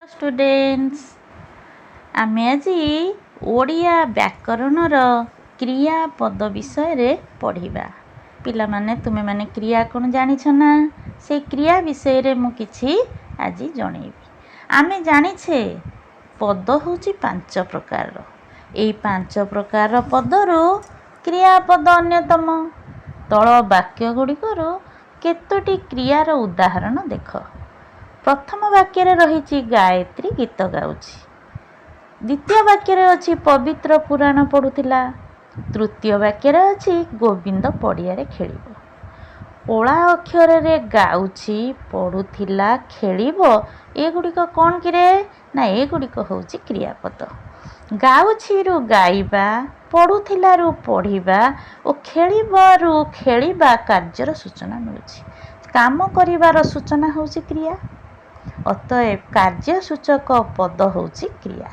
Students, ଆମେ ଆଜି ଓଡ଼ିଆ ବ୍ୟାକରଣର କ୍ରିୟାପଦ ବିଷୟରେ ପଢ଼ିବା। ପିଲାମାନେ, ତୁମେମାନେ କ୍ରିୟା କ'ଣ ଜାଣିଛ ନା? ସେଇ କ୍ରିୟା ବିଷୟରେ ମୁଁ କିଛି ଆଜି ଜଣେଇବି। ଆମେ ଜାଣିଛେ ପଦ ହେଉଛି ପାଞ୍ଚ ପ୍ରକାରର। ଏଇ ପାଞ୍ଚ ପ୍ରକାରର ପଦରୁ କ୍ରିୟାପଦ ଅନ୍ୟତମ। ତଳ ବାକ୍ୟ ଗୁଡ଼ିକରୁ କେତୋଟି କ୍ରିୟାର ଉଦାହରଣ ଦେଖ। ପ୍ରଥମ ବାକ୍ୟରେ ରହିଛି, ଗାୟତ୍ରୀ ଗୀତ ଗାଉଛି। ଦ୍ୱିତୀୟ ବାକ୍ୟରେ ଅଛି, ପବିତ୍ର ପୁରାଣ ପଢ଼ୁଥିଲା। ତୃତୀୟ ବାକ୍ୟରେ ଅଛି, ଗୋବିନ୍ଦ ପଡ଼ିଆରେ ଖେଳିବ। କଳା ଅକ୍ଷରରେ ଗାଉଛି, ପଢ଼ୁଥିଲା, ଖେଳିବ, ଏଗୁଡ଼ିକ କ'ଣ କିରେ? ନା, ଏଗୁଡ଼ିକ ହେଉଛି କ୍ରିୟାପଦ। ଗାଉଛିରୁ ଗାଇବା, ପଢ଼ୁଥିଲାରୁ ପଢ଼ିବା ଓ ଖେଳିବାରୁ ଖେଳିବା କାର୍ଯ୍ୟର ସୂଚନା ମିଳୁଛି। କାମ କରିବାର ସୂଚନା ହେଉଛି କ୍ରିୟା। ଅତଏବ କାର୍ଯ୍ୟସୂଚକ ପଦ ହେଉଛି କ୍ରିୟା।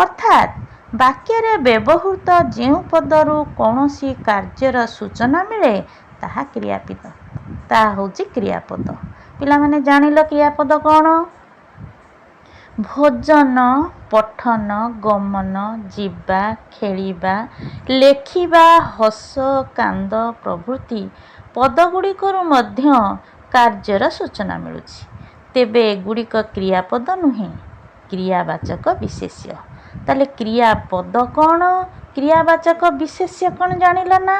ଅର୍ଥାତ୍ ବାକ୍ୟରେ ବ୍ୟବହୃତ ଯେଉଁ ପଦରୁ କୌଣସି କାର୍ଯ୍ୟର ସୂଚନା ମିଳେ, ତାହା କ୍ରିୟାପଦ, ତାହା ହେଉଛି କ୍ରିୟାପଦ। ପିଲାମାନେ, ଜାଣିଲ କ୍ରିୟାପଦ କ'ଣ? ଭୋଜନ, ପଠନ, ଗମନ, ଯିବା, ଖେଳିବା, ଲେଖିବା, ହସ, କାନ୍ଦ ପ୍ରଭୃତି ପଦଗୁଡ଼ିକରୁ ମଧ୍ୟ କାର୍ଯ୍ୟର ସୂଚନା ମିଳୁଛି। ତେବେ ଏଗୁଡ଼ିକ କ୍ରିୟାପଦ ନୁହେଁ, କ୍ରିୟାବାଚକ ବିଶେଷ୍ୟ। ତାହେଲେ କ୍ରିୟାପଦ କ'ଣ, କ୍ରିୟାବାଚକ ବିଶେଷ୍ୟ କ'ଣ ଜାଣିଲ ନା?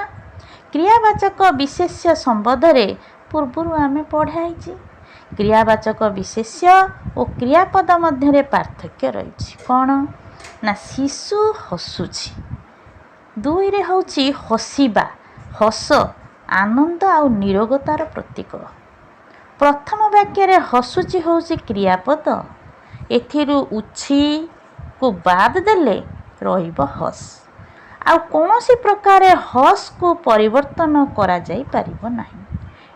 କ୍ରିୟାବାଚକ ବିଶେଷ୍ୟ ସମ୍ବନ୍ଧରେ ପୂର୍ବରୁ ଆମେ ପଢ଼ା ହେଇଛି। କ୍ରିୟାବାଚକ ବିଶେଷ୍ୟ ଓ କ୍ରିୟାପଦ ମଧ୍ୟରେ ପାର୍ଥକ୍ୟ ରହିଛି। କ'ଣ ନା, ଶିଶୁ ହସୁଛି। ଦୁଇରେ ହେଉଛି ହସିବା। ହସ ଆନନ୍ଦ ଆଉ ନିରୋଗତାର ପ୍ରତୀକ। ପ୍ରଥମ ବାକ୍ୟରେ ହସୁଛି ହେଉଛି କ୍ରିୟାପଦ। ଏଥିରୁ ଉଛିକୁ ବାଦ ଦେଲେ ରହିବ ହସ୍। ଆଉ କୌଣସି ପ୍ରକାରେ ହସ୍କୁ ପରିବର୍ତ୍ତନ କରାଯାଇପାରିବ ନାହିଁ।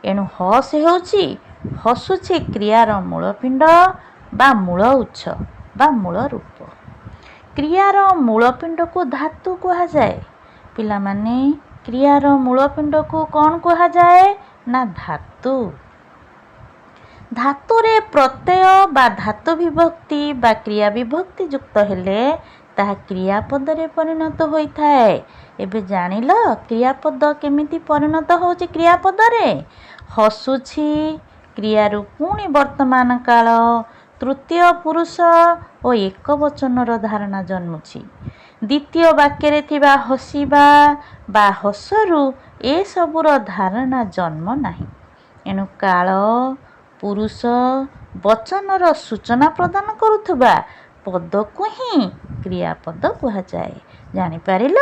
ଏଣୁ ହସ୍ ହେଉଛି ହସୁଛି କ୍ରିୟାର ମୂଳପିଣ୍ଡ ବା ମୂଳ ଉତ୍ସ ବା ମୂଳ ରୂପ। କ୍ରିୟାର ମୂଳପିଣ୍ଡକୁ ଧାତୁ କୁହାଯାଏ। ପିଲାମାନେ, କ୍ରିୟାର ମୂଳପିଣ୍ଡକୁ କ'ଣ କୁହାଯାଏ? ନା, ଧାତୁ। ଧାତୁରେ ପ୍ରତ୍ୟୟ ବା ଧାତୁ ବିଭକ୍ତି ବା କ୍ରିୟା ବିଭକ୍ତି ଯୁକ୍ତ ହେଲେ ତାହା କ୍ରିୟାପଦରେ ପରିଣତ ହୋଇଥାଏ। ଏବେ ଜାଣିଲ କ୍ରିୟାପଦ କେମିତି ପରିଣତ ହେଉଛି କ୍ରିୟାପଦରେ? ହସୁଛି କ୍ରିୟାରୁ ପୁଣି ବର୍ତ୍ତମାନ କାଳ, ତୃତୀୟ ପୁରୁଷ ଓ ଏକ ବଚନର ଧାରଣା ଜନ୍ମୁଛି। ଦ୍ୱିତୀୟ ବାକ୍ୟରେ ଥିବା ହସିବା ବା ହସରୁ ଏସବୁର ଧାରଣା ଜନ୍ମ ନାହିଁ। ଏଣୁ କାଳ, ପୁରୁଷ, ବଚନର ସୂଚନା ପ୍ରଦାନ କରୁଥିବା ପଦକୁ ହିଁ କ୍ରିୟାପଦ କୁହାଯାଏ। ଜାଣିପାରିଲ?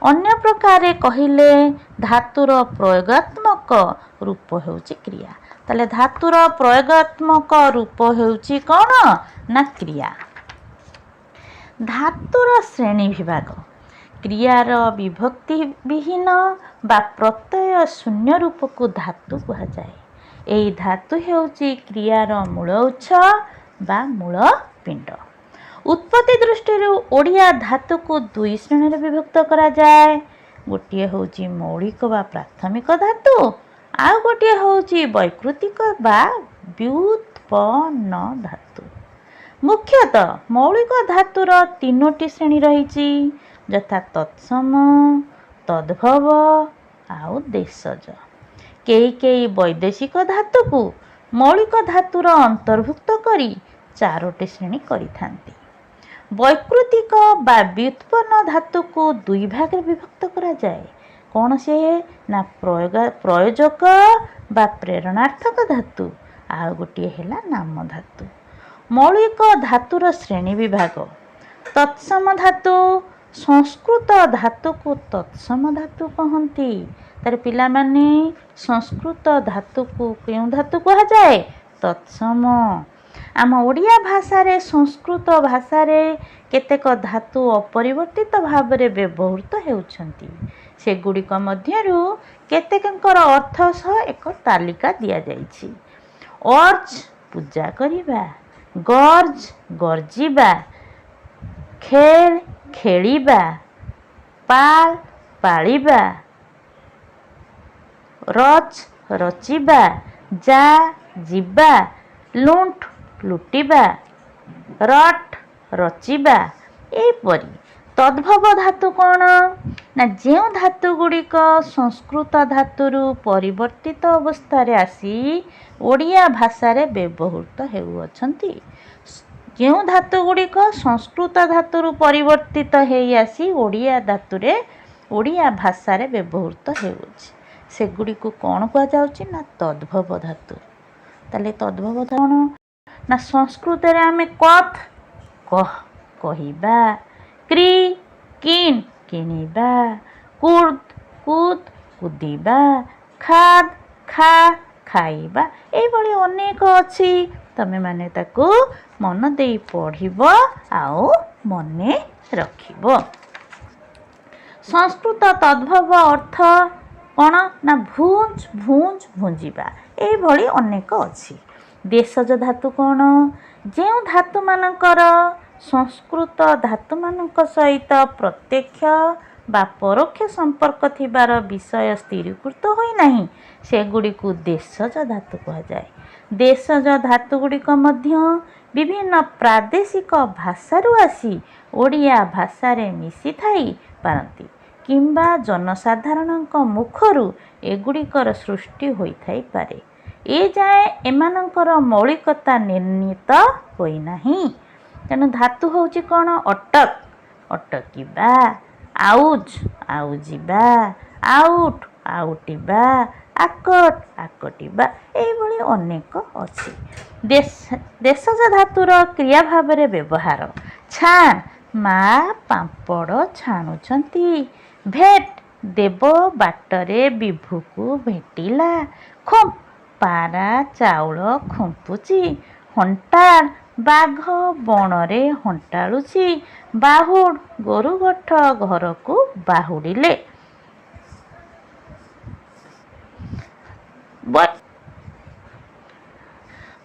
ଅନ୍ୟ ପ୍ରକାରେ କହିଲେ ଧାତୁର ପ୍ରୟୋଗାତ୍ମକ ରୂପ ହେଉଛି କ୍ରିୟା। ତାହେଲେ ଧାତୁର ପ୍ରୟୋଗାତ୍ମକ ରୂପ ହେଉଛି କ'ଣ? ନା, କ୍ରିୟା। ଧାତୁର ଶ୍ରେଣୀ ବିଭାଗ। କ୍ରିୟାର ବିଭକ୍ତି ବିହୀନ ବା ପ୍ରତ୍ୟୟ ଶୂନ୍ୟ ରୂପକୁ ଧାତୁ କୁହାଯାଏ। ଏହି ଧାତୁ ହେଉଛି କ୍ରିୟାର ମୂଳ ଉତ୍ସ ବା ମୂଳ ପିଣ୍ଡ। ଉତ୍ପତ୍ତି ଦୃଷ୍ଟିରୁ ଓଡ଼ିଆ ଧାତୁକୁ ଦୁଇ ଶ୍ରେଣୀରେ ବିଭକ୍ତ କରାଯାଏ। ଗୋଟିଏ ହେଉଛି ମୌଳିକ ବା ପ୍ରାଥମିକ ଧାତୁ, ଆଉ ଗୋଟିଏ ହେଉଛି ବୈକୃତିକ ବା ବ୍ୟୁତ୍ପନ୍ନ ଧାତୁ। ମୁଖ୍ୟତଃ ମୌଳିକ ଧାତୁର ତିନୋଟି ଶ୍ରେଣୀ ରହିଛି, ଯଥା ତତ୍ସମ, ତଦ୍ଭବ ଆଉ ଦେଶଜ। କେହି କେହି ବୈଦେଶିକ ଧାତୁକୁ ମୌଳିକ ଧାତୁର ଅନ୍ତର୍ଭୁକ୍ତ କରି ଚାରୋଟି ଶ୍ରେଣୀ କରିଥାନ୍ତି। ବୈକୃତିକ ବା ବ୍ୟୁତ୍ପନ୍ନ ଧାତୁକୁ ଦୁଇ ଭାଗରେ ବିଭକ୍ତ କରାଯାଏ। କ'ଣ ସେ? ନା, ପ୍ରୟୋଜକ ବା ପ୍ରେରଣାର୍ଥକ ଧାତୁ, ଆଉ ଗୋଟିଏ ହେଲା ନାମ ଧାତୁ। ମୌଳିକ ଧାତୁର ଶ୍ରେଣୀ ବିଭାଗ। ତତ୍ସମ ଧାତୁ। ସଂସ୍କୃତ ଧାତୁକୁ ତତ୍ସମ ଧାତୁ କହନ୍ତି। ତାର ପିଲାମାନେ, ସଂସ୍କୃତ ଧାତୁକୁ କେଉଁ ଧାତୁ କୁହାଯାଏ? ତତ୍ସମ। ଆମ ଓଡ଼ିଆ ଭାଷାରେ ସଂସ୍କୃତ ଭାଷାରେ କେତେକ ଧାତୁ ଅପରିବର୍ତ୍ତିତ ଭାବରେ ବ୍ୟବହୃତ ହେଉଛନ୍ତି। ସେଗୁଡ଼ିକ ମଧ୍ୟରୁ କେତେକଙ୍କର ଅର୍ଥ ସହ ଏକ ତାଲିକା ଦିଆଯାଇଛି। ଅର୍ଚ୍ଚ ପୂଜା କରିବା, ଗର୍ଜ ଗର୍ଜିବା, ଖେଳ ଖେଳିବା, ପାଳ ପାଳିବା, ରଚ ରଚିବା, ଯା ଯିବା, ଲୁଣ୍ଠ ଲୁଟିବା, ରଟ୍ ରଚିବା, ଏହିପରି। ତଦ୍ଭବ ଧାତୁ କ'ଣ ନା, ଯେଉଁ ଧାତୁ ଗୁଡ଼ିକ ସଂସ୍କୃତ ଧାତୁରୁ ପରିବର୍ତ୍ତିତ ଅବସ୍ଥାରେ ଆସି ଓଡ଼ିଆ ଭାଷାରେ ବ୍ୟବହୃତ ହେଉଅଛନ୍ତି। ଯେଉଁ ଧାତୁ ଗୁଡ଼ିକ ସଂସ୍କୃତ ଧାତୁରୁ ପରିବର୍ତ୍ତିତ ହେଇ ଆସି ଓଡ଼ିଆ ଧାତୁରେ, ଓଡ଼ିଆ ଭାଷାରେ ବ୍ୟବହୃତ ହେଉଅଛି, ସେଗୁଡ଼ିକୁ କ'ଣ କୁହାଯାଉଛି ନା ତଦ୍ଭବ ଧାତୁ। ତାହେଲେ ତଦ୍ଭବ କ'ଣ ନା, ସଂସ୍କୃତରେ ଆମେ କଥ୍ କହ କହିବା, କ୍ରି କିଣ୍ କିଣିବା, କୁର୍ଦ କୁଦ୍ କୁଦିବା, ଖାଦ୍ ଖା ଖାଇବା, ଏଇଭଳି ଅନେକ ଅଛି। ତମେମାନେ ତାକୁ ମନ ଦେଇ ପଢ଼ିବ ଆଉ ମନେ ରଖିବ। ସଂସ୍କୃତ ତଦ୍ଭବ ଅର୍ଥ କ'ଣ ନା ଭୁଞ୍ଜ, ଭୁଞ୍ଜ, ଭୁଞ୍ଜିବା, ଏଇଭଳି ଅନେକ ଅଛି। ଦେଶଜ ଧାତୁ କ'ଣ? ଯେଉଁ ଧାତୁମାନଙ୍କର ସଂସ୍କୃତ ଧାତୁମାନଙ୍କ ସହିତ ପ୍ରତ୍ୟକ୍ଷ ବା ପରୋକ୍ଷ ସମ୍ପର୍କ ଥିବାର ବିଷୟ ସ୍ଥିରୀକୃତ ହୋଇନାହିଁ, ସେଗୁଡ଼ିକୁ ଦେଶଜ ଧାତୁ କୁହାଯାଏ। ଦେଶଜ ଧାତୁଗୁଡ଼ିକ ମଧ୍ୟ ବିଭିନ୍ନ ପ୍ରାଦେଶିକ ଭାଷାରୁ ଆସି ଓଡ଼ିଆ ଭାଷାରେ ମିଶିଥାଇ ପାରନ୍ତି କିମ୍ବା ଜନସାଧାରଣଙ୍କ ମୁଖରୁ ଏଗୁଡ଼ିକର ସୃଷ୍ଟି ହୋଇଥାଇପାରେ। ଏ ଯାଏଁ ଏମାନଙ୍କର ମୌଳିକତା ନିର୍ଣ୍ଣିତ ହୋଇନାହିଁ। ତେଣୁ ଧାତୁ ହେଉଛି କ'ଣ? ଅଟକ ଅଟକିବା, ଆଉଜ ଆଉଜିବା, ଆଉଟ ଆଉଟିବା, ଆକଟ ଆକଟିବା, ଏଇଭଳି ଅନେକ ଅଛି। ଦେଶଜ ଧାତୁର କ୍ରିୟା ଭାବରେ ବ୍ୟବହାର: ଛାଣ, ମା ପାମ୍ପଡ଼ ଛାଣୁଛନ୍ତି। ଭେଟ, ଦେବ ବାଟରେ ବିଭୁକୁ ଭେଟିଲା। ଖୁମ୍ପ, ପାରା ଚାଉଳ ଖୁମ୍ପୁଛି। ହଣ୍ଟାଳ, ବାଘ ବଣରେ ହଣ୍ଟାଳୁଛି। ବାହୁଡ଼, ଗୋରୁଗୋଠ ଘରକୁ ବାହୁଡ଼ିଲେ।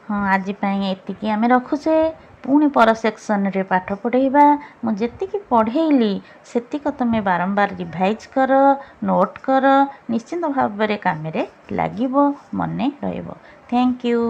ହଁ, ଆଜି ପାଇଁ ଏତିକି ଆମେ ରଖୁଛେ। ପୁଣି ପର ସେକ୍ସନରେ ପାଠ ପଢ଼େଇବା। ମୁଁ ଯେତିକି ପଢ଼େଇଲି, ସେତିକ ତୁମେ ବାରମ୍ବାର ରିଭାଇଜ୍ କର, ନୋଟ୍ କର। ନିଶ୍ଚିନ୍ତ ଭାବରେ କାମରେ ଲାଗିବ, ମନେ ରହିବ। Thank you.